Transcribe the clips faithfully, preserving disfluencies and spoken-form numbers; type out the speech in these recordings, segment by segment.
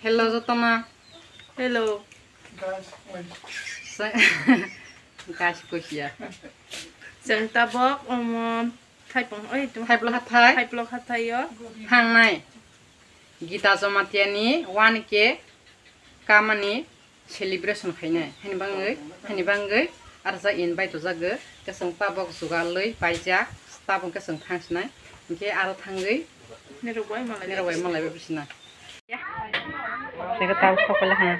Hello, jotono. Hello. Chwng-, gas kusia. Chwng tabok, omo, thaipung, oi, tu. Thaiplo hathai. Thaiplo hathai o. Hangnai. Gita Jamatia ni one K kamani celebration khainai. Hani bangwi, hani bangwi, arsa invite ojagwi, keseng tabok jugalwi paijak, tabok keseng thangsinai. Hinkhe aro thangwi, nirok bai malai bai bisina. Tei tabok sokole ha,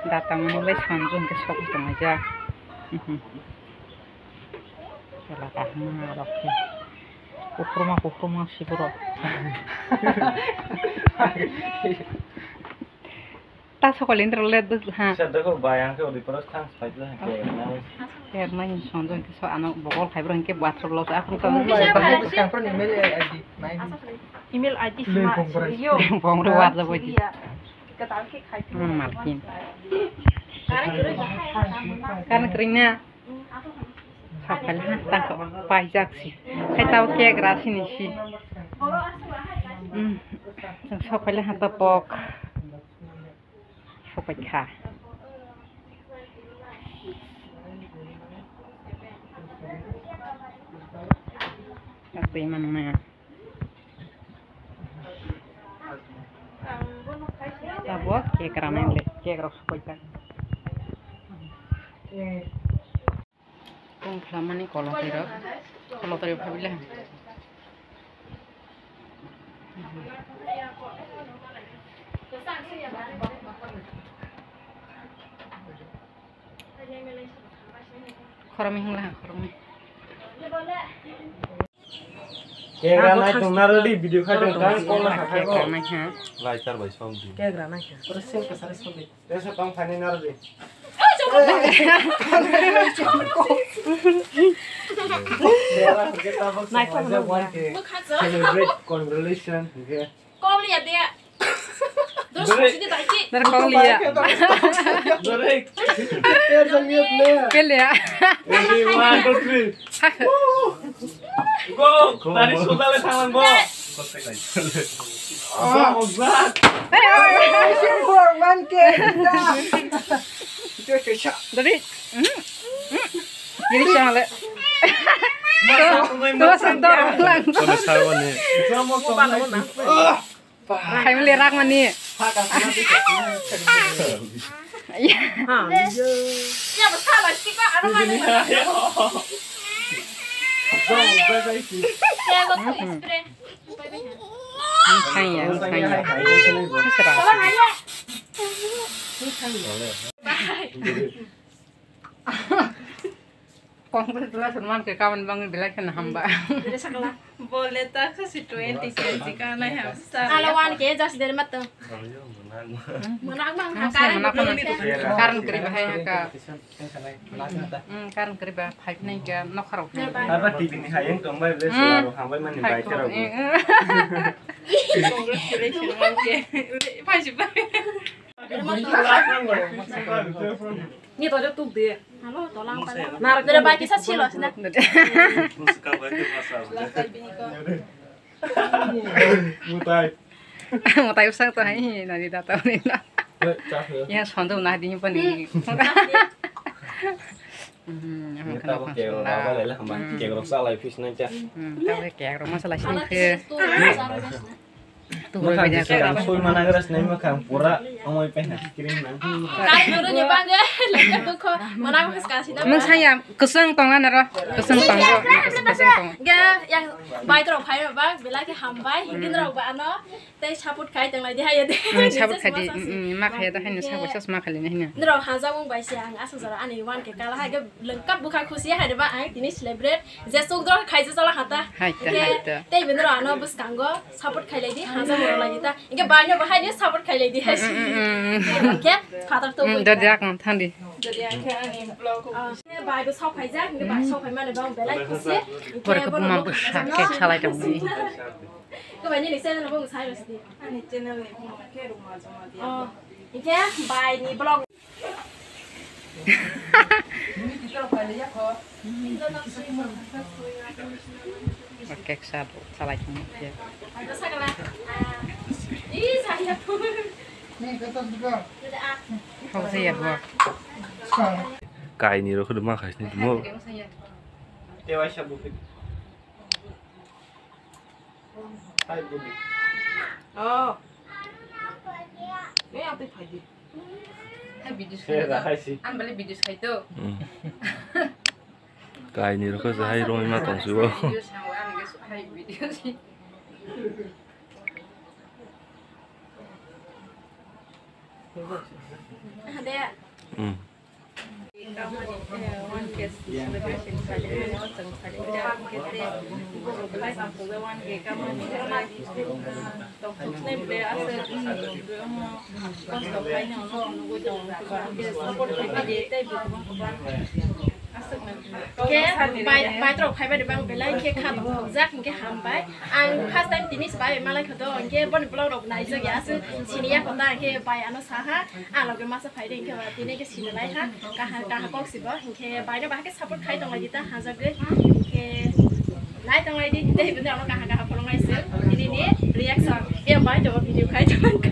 data mani bai sanju hinkhe sokle tonglaijak. Chwla kaham rok khe. Kukruma, kukruma si borok. Ta sokol indra le ha. Sa dakho bai ang khe odi poro thang sai la ke na. Ker na hin sonjo ke so ano bogol khai bro ke bathroom lo sa akhun ka. Email I D. Email I D. Bongre wa da boji. Malkin. Kan kring na. Sokol ha tangkho paijak si. Khai tao cake ra sini si. Sokol ha to pok. Sopai kha. Twi manma. Tabok cake rana le, cake rok sopai kha. Kung khlamani kolotwi rok, kolotwi rok phabila. Khoroknwi hwnla, khoroknwi. Cake rana tong na ready, video khai tong tang, call na khai. Cake rana kha. Lai char bai som di. Cake rana kha. Oro sel ka sar som di. Tesa tong phani na ready. Naikol na. Celebrate, congratulations. Kong liya dia. Dore. Dore kong liya. Dore. Kele ya. Ready, one, two, three. Go. Tari sudale thangan bo. Ah, ozak. Dore. Jadi chale. Masa tunai masa. Kono sarwani. Drama kong. Khaimli rak mani. Ya. Ya, bwsa bai sika ano bai bai. Tega tu spray. Saya, saya. Sisra. Bye. Congratulations man khe kaban bangwi belai kheno hamba. Bole ta khasi twenty K ji ka nai hamsa. Ala one K just der matto. Mwnakma haka. Karan kwrwi bahai haka. Karan kwrwi ba phai nai ga nokharok. Aba T V ni hayung tongbai ble sala ro hambai mani bai khe rok. Congratulations man khe. Phai si bai. Ni to tuk de. Nara jere bai kisa silo sina. Mutai. Mutai usang to hai nani data ni na. Ya sondu na di pani. Ni ta ke ro ba le hamba ke ro sa lai fis na cha. Ta ke ro masala sini ke. Mwkhang se swkang sui mana gra sinai mwkhang pura ongoi pai na screen na. Kai guru ni bangwi lekha dukho mana ko ska sina. Nwng saya kwchwng tong anaro kwchwng tong kwchwng tong. Ga yang bai rok phai rok ba belai khe hambai hingin rok ba ano tei support khai tong lai di hayo de. Support khai di ma khai da haino support sas ma khai ni haino. Nrok hajak wng bai se ang aswk jora ani one K kala hai ga lengkap bwkha khusi hai de ba ang tini celebrate. Je chukdrok khaijak chala hata. Hai ta, hai ta. Tei bini rok ano bwskango support khailai di, hanja moro lai di ta. Inke bai no bahai ni support khailai di hai. Inke father to. Dodi ak thandi. Dodi ak ani vlog. Bai bo sok khaijak, inke bai sok khai mane bang belai khusi. Bor ko buma bwsa ke chalai dong ni. Ko bai ni channel bo sai ro sidi. Ani channel ni bo ke ruma joma dia. Inke bai ni vlog. Kek sabo salai kini ya. Hausa ya bo. Kaini rokho ma khaisni mo. Tewaisa bukit. Hai budi. Oh. Ni ang tei phaidi. Hai video se da hai si. An bale video sai to. Kaini rokho se hai rong ma tong si bo. Video sa wa an ge su hai video si. Ada. Hmm. Khe bai, bai trok phaibai de bang belai khe kha tong jak hingke hambai. Ang first time tini se bai malai kha to, hingke boni vlog rok naijak ya, aswk sini ya kota, hingke bai ano saha, ang loge masa phai de, hingke ba tini ke sini lai ha, kaha, kaha kok sibo, hingke bai no bahai ke support khai tong lai di ta, hajak de, hingke nai tong lai di, tei bini ano kaha, kaha phulung lai se, tini ni reaction, ya bai to video khai tong lai ka.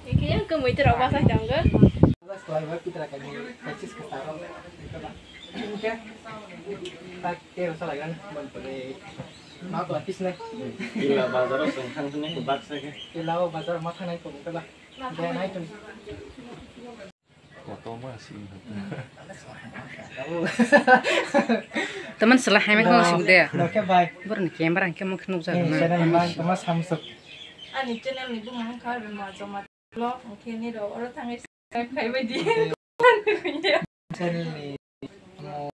Hingke yang kemui te rok basa tong go. Bas kwlai ba pitra kaini practice ka saro. Hingke tak te rasa lagan bon pore. Ma kwlai pis nai. Ila bazar o sengkhang sene baksa ke. Ila o bazar ma thanai ko ba. Dia nai tun. Koto ma si. Teman sela hai me ko si de. Oke bye. Bor ni camera ke mo khnuk jaga na. Channel ma ma samsuk. Ani channel ni bumung kha ma joma. Vlog hwnkhe nini rok oro thangwi subscribe khai bai di. Channel ni, um,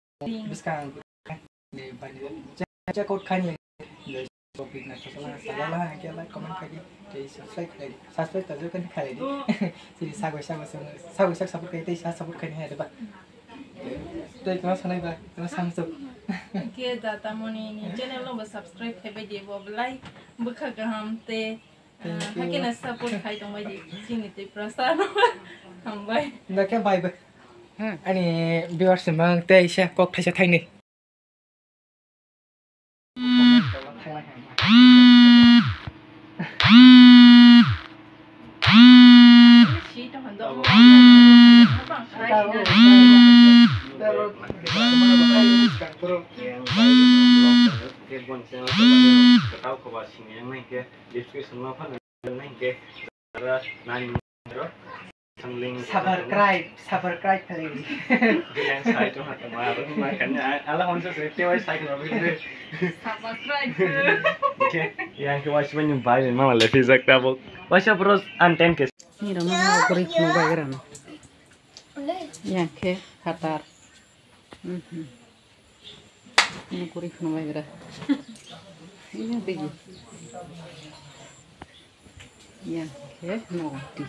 bwskang ni bani check out khai ni topic na khasala salala hwnkhe like comment khai di, tei subscribe khai di, subscribe ta jokani khai di. Sini sagoi sago sago sago sak support khai tei sa support khai ni hai ba. Tei tuma sanai ba tuma samsuk. Hwnkhe da tamoni ni channel no bo subscribe khai bai di bo belai bwkha kaham tei Thank you. Hakhe na support khai tong bai di chini Tiprasa no. Hambai. Nda khe bai bai. Hmm. Ani viewers mang tei se kok thaisa thaini. Description no phan nai ke. Subscribe, subscribe kali. Yang sai to hata ma ro ma kan ala hon se te wai sai ko bi. Subscribe. Oke, yang ke wai sai ni bai ma le pizza tabuk. Wai sa bros an ten ke. Ni ro ma kuri phunu bai gra na. Yang ke khatar. Mhm. Ini kuri khunu bai gra. Ini bigi. Ya, ke no ti.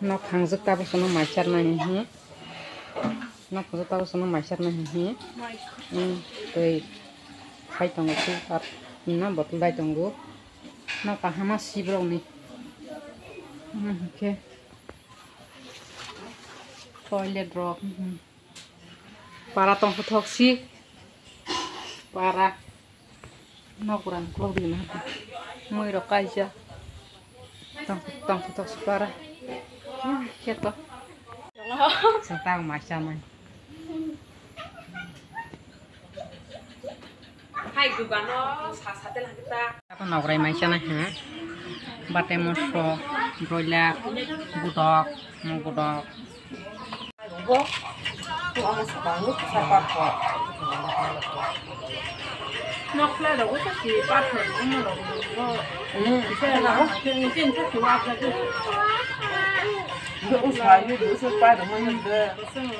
No phangjak tabo sono maichar nai hi. No phangjak tabo sono maichar nai hi. Hmm, tei khai tongo tu ar na bottle dai tongo. No kahama sibrok ni. Hmm, ke. Toilet rok. Para tong puthok si. Para. Nok rang klok di na. Mui rok kaisa. Tong, tong puthok si para. Hmm, kheto. Sentang masa mai. Hai dugano sa sa tel hangta. Apa nokrai mai sana ha? Bate moso, broiler, gudok, mo gudok. Bo, tu amo sa bangu sa patho. Nokla ro ko si patho mo ro. Hmm. Isa na, tin sa ki wa ka. Do usa ni do usa pa do mo ni de. Hmm.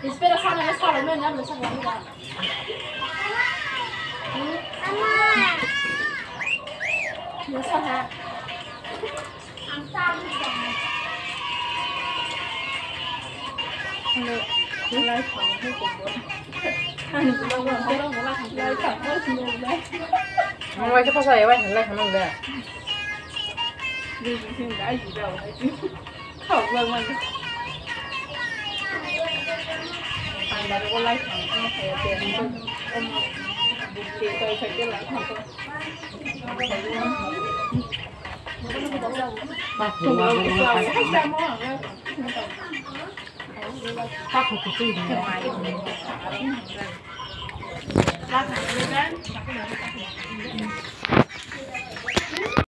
Espera, sana, sana, no, no, no, sana, no. Ang lai khe pasa ya bai lai khamang le.